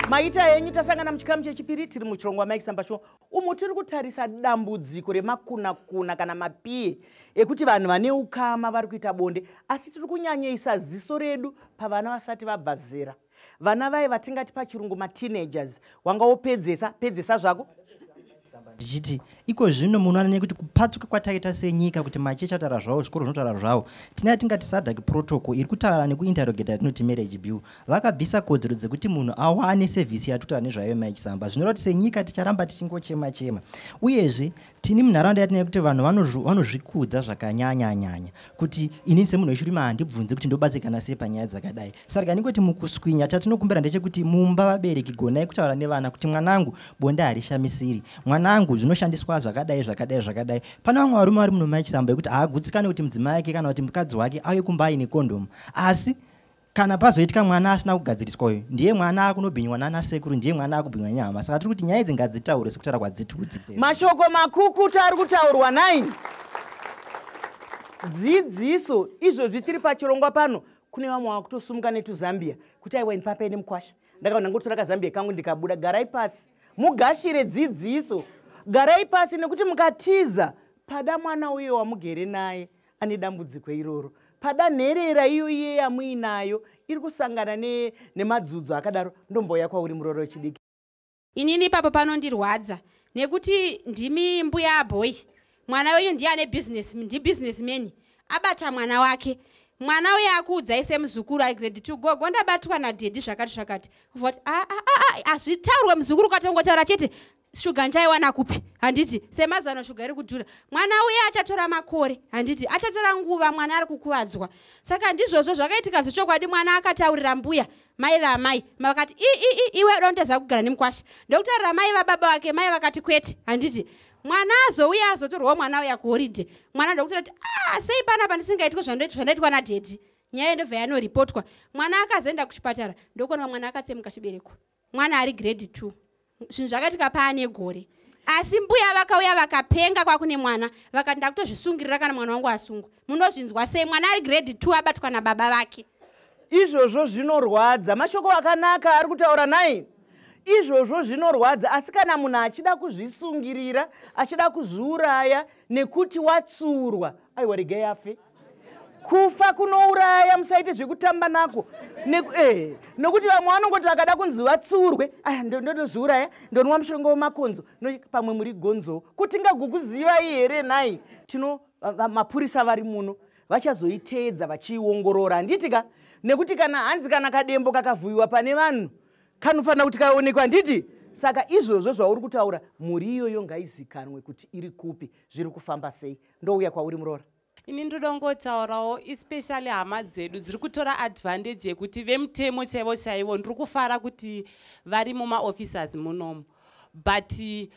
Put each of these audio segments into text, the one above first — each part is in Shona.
Maita henyu, tasangana muchikamu chechipiri. Tiri muchirongwa Mike Samba Show, umo tiri kutarisa dambudziko remakunakuna kana mapiye ekuti vanhu vane ukama vari kuita bonde, asi tiri kunyanyoisa ziso redu pavana vasati vabva zera, vana vai vatingati pachirungu mateenagers. Wanga wopedzesa, pedzesa zvako. Ndichiti iko zvino munoona nekuti kupatsuka kwataita senyika, kuti machechi ataura zvavo, zvikoro zvinotaura zvavo, tina yatingati SADC protocol iri kutaura nekuinterrogata yatinoti marriage bill. Vakabvisa kodzero dzekuti munhu awane service yatutaura nezvayo maichisamba. Zvinoreva kuti senyika ticharamba tichingochema chema. Uyezve tini munharaunda yatinayo kuti vanhu vanozvikudza zvakanyanya-nyanya, kuti inini semunhu wechirume handibvunzi kuti ndobatsikana sei panyaya dzakadai. Saka ndingoti mukuswinya, chatinokumbira ndechekuti mumba vabereki gonai kutaura nevana kuti mwanangu, bonde harishamisiri, mwanangu, zvinoshandiswa zvakadai, zvakadai, zvakadai. Pane vamwe varume vari muno maichisamba yekuti haagutsikani kuti mudzimai wake kana kuti mukadzi wake auye kumba aine kondomu, asi kana pazoitika mwana asina kugadziriswa, uyu ndiye mwana akunobhinywa nanasekuru, ndiye mwana akubhinywa nehama. Saka tiri kuti nyaya idzi ngadzitaure sekutaura kwadziti. Mashoko makukuta ari kutaurwa nai dzidziso. Izvozvi tiri pachirongwa pano, kune vamwe vakutosumuka netuzambia kuti aiwa, ini papaine mukwasha, ndakaona ndangotora kazambia kangu ndikabuda. Garai pasi mugashire dzidziso, garai pasi, nekuti mukatiza pada mwana uye wamugere naye ane dambudziko iroro, pada nherera iyo iye yamuinayo iri kusangana nemadzudzo akadaro. Ndomboya kwauri, muroro wechidiki. Inini ipapo panondirwadza nekuti ndimi mbuya boy, mwana wenyu ndiye ane business, ndibusinessman, abata mwana wake. Mwana uye akuudzai semuzukuru ari grade 2, "Gogo, ndabatwa nadaddy zvakati zvakati." Voti hazvitaurwe. Muzukuru ukatongotaura chete, shuga nchaiwana kupi? Handiti semazano shuga iri kudhura? Mwana uye achatora makore, handiti achatora nguva, mwana ari kukuvadzwa. Saka ndizvozvo zvakaitika zvechokwadi. Mwana akataurira mbuya, mai vamai vakati, "I iwe dondeza kugara nemukwasha." Ndokutaurira mai vababa vake, mai vakati kwete. Handiti mwana azouya, azotorwawo mwana uya kuholiday. Mwana ndokutaura kuti, "A, sei panapa ndisingaitwi zvandaitwa nadaddy?" Nyaya ndobva yanoripotwa. Mwana akazoenda kuchipatara, ndokuoneka mwana akatsemuka chibereko, mwana ari grade 2. Zvinhu zvakaitika paane gore, asi mbuya vakauya vakapenga kwakune mwana, vakati, "Ndakutozvisungirira kana mwana wangu asungwa." Munozvinzwa sei, mwana ari grade 2 abatwa nababa vake? Izvozvo zvinorwadza. Mashoko akanaka ari kutaura nai. Izvozvo zvinorwadza, asi kana munhu achida kuzvisungirira, achida kuzviuraya nekuti watsurwa, aiwa, regai afe. Kufa kunouraya, musaite zvekutamba nako. Nokuti vamwe vanongoti vakada kunzi vatsurwe, aya, ndotozviuraya, ndonwa mushonga wemakonzo. Pamwe muri gonzo, kuti ngagukuzivai here nhai? Tino mapurisa vari muno, vachazoiteedza vachiiongorora, handiti ka? Nekuti kana hanzi kana kadembo kakavhuyiwa pane vanhu, kanofanira kuti kaonekwa, handiti? Saka izvozvo zvauri kutaura, mhuri iyoyo ngaizikanwe kuti iri kupi, zviri kufamba sei. Ndouya kwauri, muroora. Ini ndoda kungotaurawo, especially hama dzedu dziri kutora advantage yekuti vemutemo chaivo chaivo, ndiri kufara kuti vari mumaofficers munomu, but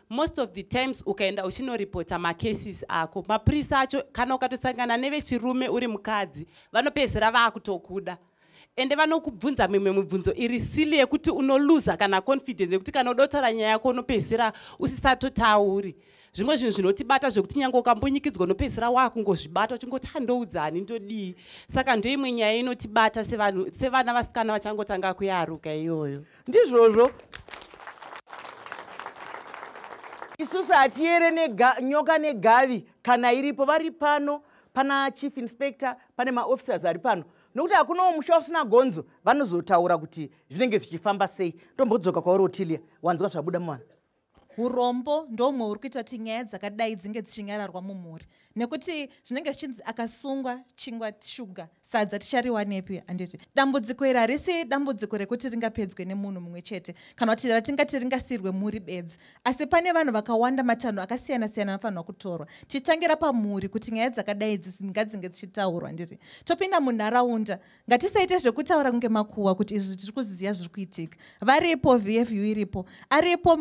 most of the times ukaenda uchinoripota macases ako, mapurisa acho, kana ukatosangana nevechirume uri mukadzi, vanopedzisira vaakutokuda, ende vanokubvunza mimwe mibvunzo iri silly yekuti unoluza kana confidence yekuti kana uda kutaura nyaya yako, unopedzisira usisatotauri. Zvimwe zvinhu zvinotibata zvekuti nyange ukambonyikidzwa, unopedzisira waakungozvibata uchingoti, "Handoudzani, ndodii?" Saka ndoimwe nyaya inotibata sevanhu, sevana vasikana vachangotanga kuyaruka iyoyo. Ndizvozvo, isusu hatiyere nyoka negavi kana iripo. Vari pano, pana chief inspector, pane maofficers ari pano, nokuti hakunawo musha usina gonzo. Vanozotaura kuti zvinenge zvichifamba sei. Ndombodzoka kwauri, Otilia. Wanzwa zvabuda mwana. Urombo ndomwe uri kuita kuti nyaya dzakadai dzinge dzichinyararwa mumhuri, nekuti zvinenge zvichinzi akasungwa, chingwa, shuga, sadza tichariwanepi? Handiti dambudziko iri harisi dambudziko rekuti ringapedzwe nemunhu mumwe chete, kana kuti ratingati ringasiyirwe mhuri bedzi, asi pane vanhu vakawanda, matanho akasiyana-siyana anofanirwa kutorwa, tichitangira pamhuri kuti nyaya dzakadai idzi ngadzinge dzichitaurwa. Handiti topinda munharaunda, ngatisaite zvekutaura kunge makuhwa kuti izvi tiri kuziva zviri kuitika. Varipo, VFU iripo, aripo.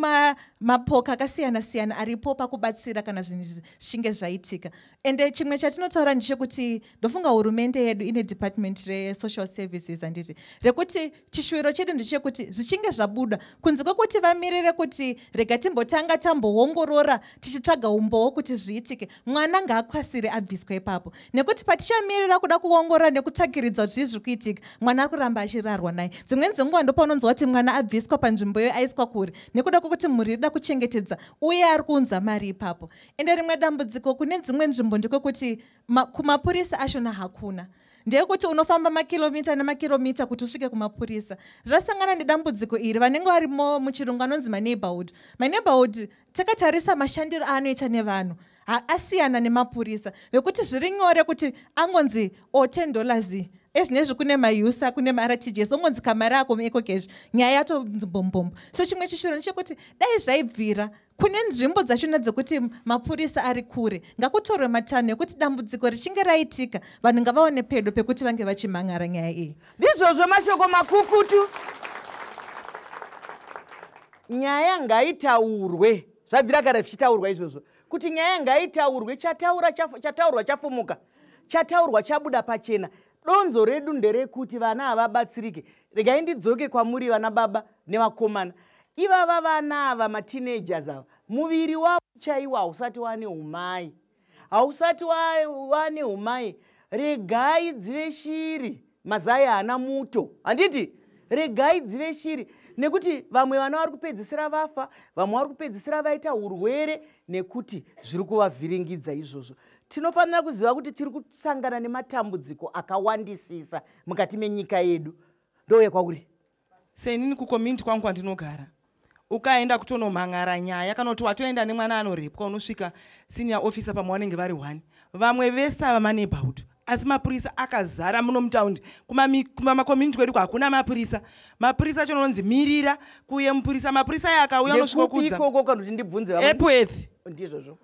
Mapoka akasiyana siyana aripo pakubatsira kana zvinhu zvichinge zvaitika. Ende chimwe chatinotaura ndechekuti ndofunga hurumende yedu ine department resocial services, handiti, rekuti chishuwiro chedu ndechekuti zvichinge zvabuda, kunze kwekuti vamirire kuti rega timbotanga tamboongorora tichitsvaga umbowo kuti zviitike, mwana ngaakasire abviswe ipapo, nekuti patichamirira kuda kuongorora nekutsvakiridza kuti zvii zviri kuitika, mwana ari kuramba achirarwa naye. Dzimweni dzenguva ndopaunonzwa kuti mwana abviswa panzvimbo iyo aiswa kure nekuda kwekuti mhuri irida kuchengetedza uye ari kuunza mari ipapo. Ende rimwe dambudziko kune dzimwe nzvimbo ndekwekuti kumapurisa achona hakuna, ndeyekuti unofamba makilomita nemakilomita kuti usvike kumapurisa. Zvasangana nedambudziko iri, vanenge varimo muchirungu anonzi maneighborhood. Maneighborhood, takatarisa mashandiro aanoita nevanhu, asiyana nemapurisa, vekuti zviri nyore kuti angonzi o $10 ezvinezvi, kune maUSA, kune maRTGS, ongonzi kamari ako muEcoCash, nyaya yatonzi bombombo. So chimwe chishuro ndechekuti dai zvaibvira kune nzvimbo dzachona dzekuti mapurisa ari kure, ngakutorwe matanho ekuti dambudziko richinge raitika, vanhu ngavaone pedo pekuti vange vachimhan'ara nyaya iyi. Ndizvozvo, mashoko makukutu. Nyaya ngaitaurwe. Zvabvira kare zvichitaurwa izvozvo kuti nyaya ngaitaurwe. Chataura chataurwa chafumuka, chataurwa chabuda pachena. Donzo redu nderekuti vana havabatsirike. Regai ndidzoke kwamuri, vana baba nevakomana ivava. Vana ava, mateenagers ava, muviri wavo chaiwo hausati wane umai, hausati wane umai. Regai dzive shiri, mazai haana muto, handiti? Regai dzive shiri, nekuti vamwe vana vari kupedzisira vafa, vamwe vari kupedzisira vaita urwere nekuti zviri kuvavhiringidza izvozvo. Tinofanira kuziva kuti tiri kusangana nematambudziko akawandisisa mukati menyika yedu. Ndouye kwauri. Senini kucommunity kwangu kwandinogara, ukaenda kutonomhan'ara nyaya kana kuti watoenda nemwana anorepwa, unosvika senior officer pamwe vanenge vari one, vamwe vese ava maneighborhood, asi mapurisa akazara muno mutaundi. Kumacommunity kwedu hakuna mapurisa. Mapurisa acho unonzi mirira kuuye mupurisa. Mapurisa aya akauya unosvika kudza Ikoko kana kuti ndibvunze vamwe? Epworth. Ndizvozvo.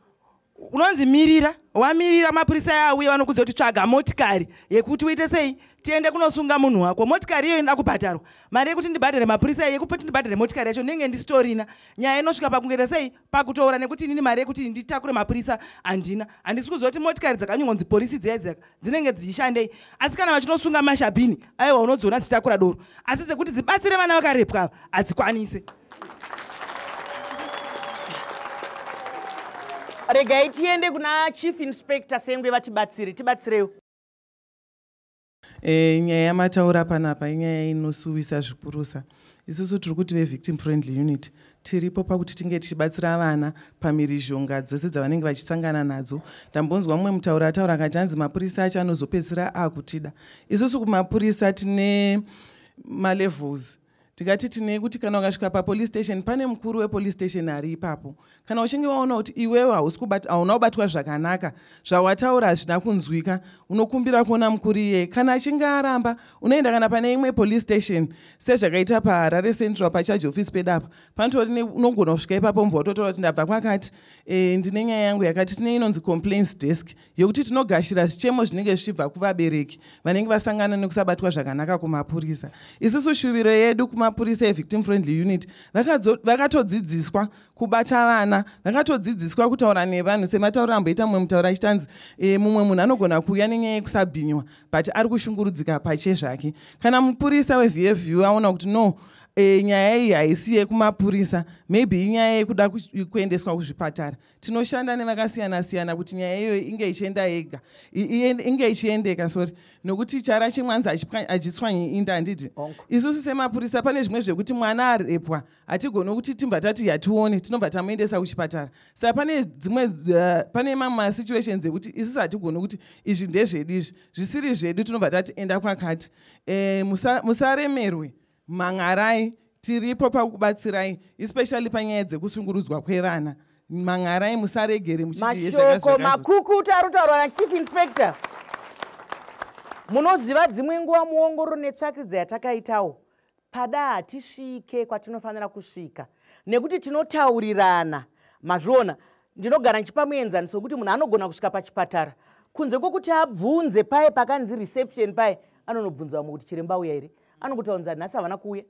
Unonzi mirira, wamirira mapurisa aya auye, vanokudza kuti tsvaga motikari yekuti uite sei, tiende kunosunga munhu wako. Motikari iyoyo inoda kubhadharwa. Mari yekuti ndibhadhare mapurisa, yekuti ndibhadhare motikari yacho, ndinenge ndisitorina. Nyaya inosvika pakungoita sei, pakutoura, nekuti inini mari yekuti nditakure mapurisa handina. Handisi kuziva kuti motikari dzakanyorwa polisi dziya dzaka dzinenge dzichishandei, asi kana vachinosunga mashabhini, aiwa, unodziona dzichitakura doro, asi dzekuti dzibatsire vana vakarepwa ava hadzikwanise. Regai tiende kuna Chief Inspector Sengwe vatibatsire. Tibatsirewo. Nyaya yamataura panapa inyaya inosuwisa zvikurusa. Isusu tiri kuti vevictim friendly unit tiripo pakuti tinge tichibatsira vana pamhirizhonga dzese dzavanenge vachisangana nadzo. Ndambonzwa mumwe mutauri ataura akati hanzi mapurisa acho anozopedzisira akutida. Isusu kumapurisa tine malevels. Tikati tine kuti kana ukasvika papolice station, pane mukuru wepolice station ari ipapo. Kana uchinge waona kuti iwewe hauna kubatwa zvakanaka, zvawataura hazvina kunzwika, unokumbira kuona mukuru iyeye. Kana achinge aramba, unoenda kana pane imwe police station, sezvakaita paHarare Central, pacharge office pedapa panotori, unogona kusvika ipapo, mubva watotaura kuti ndabva kwakati, ndine nyaya yangu yakati. Tine inonzi complaints desk yokuti tinogashira zvichemo zvinenge zvichibva kuvabereki vanenge vasangana nekusabatwa zvakanaka kumapurisa. Isusu shuviro yedu kumapurisa evictim friendly unit, vakatodzidziswa kubata vana, vakatodzidziswa kutaura nevanhu, sematauro amboita mumwe mutauro achitanzi mumwe munhu anogona kuuya nenyaya yekusabhinywa, but ari kushungurudzika pache zvake. Kana mupurisa weVFU aona kuti no, nyaya iyi haisi yekumapurisa, maybe inyaya yekuda kuendeswa kuzvipatara, tinoshanda nevakasiyana siyana kuti nyaya iyoyo inge ichienda yega, inge ichiendeka, sorry, nokuti chara chimwanzi hachitswanyi inda, handiti? Isusu semapurisa pane zvimwe zvekuti mwana arepwa, hatigoni kuti timbva tati hatione, tinobva tamuendesa kuchipatara. Saka pane dzimwe pane mamwe masituations ekuti isusu hatigoni kuti izvi ndezvedu, izvi zvisiri zvedu, tinobva tati enda kwakati. Musaremerwe, mhan'arai, tiripo pakubatsirai, especially panyaya dzekusungurudzwa kwevana. Mhan'arai, musaregere muchiti Mashoko makukuta ari kutaurwa naChief Inspector. Munoziva, dzimwe nguva muongororo netsvakidzo yatakaitawo pada hatisvike kwatinofanira kusvika nekuti tinotaurirana. Mazviona, ndinogara ndichipa muenzaniso wekuti munhu anogona kusvika pachipatara, kunze kwokuti abvunze paye pakanzi reception paye, anonobvunza vamwe kuti chiremba auya here, anongotaunza nhasi havana kuuya.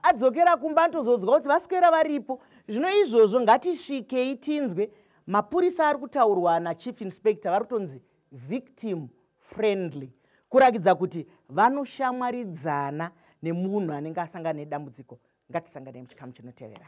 Adzokera kumba anotozodzwa kuti vaswera varipo. Zvino izvozvo ngatisvikei tinzwe mapurisa ari kutaurwa nachief inspector, vari kutonzi victim friendly, kurakidza kuti vanoshamwaridzana nemunhu anenge asangana nedambudziko. Ngatisanganei muchikamu chinotevera.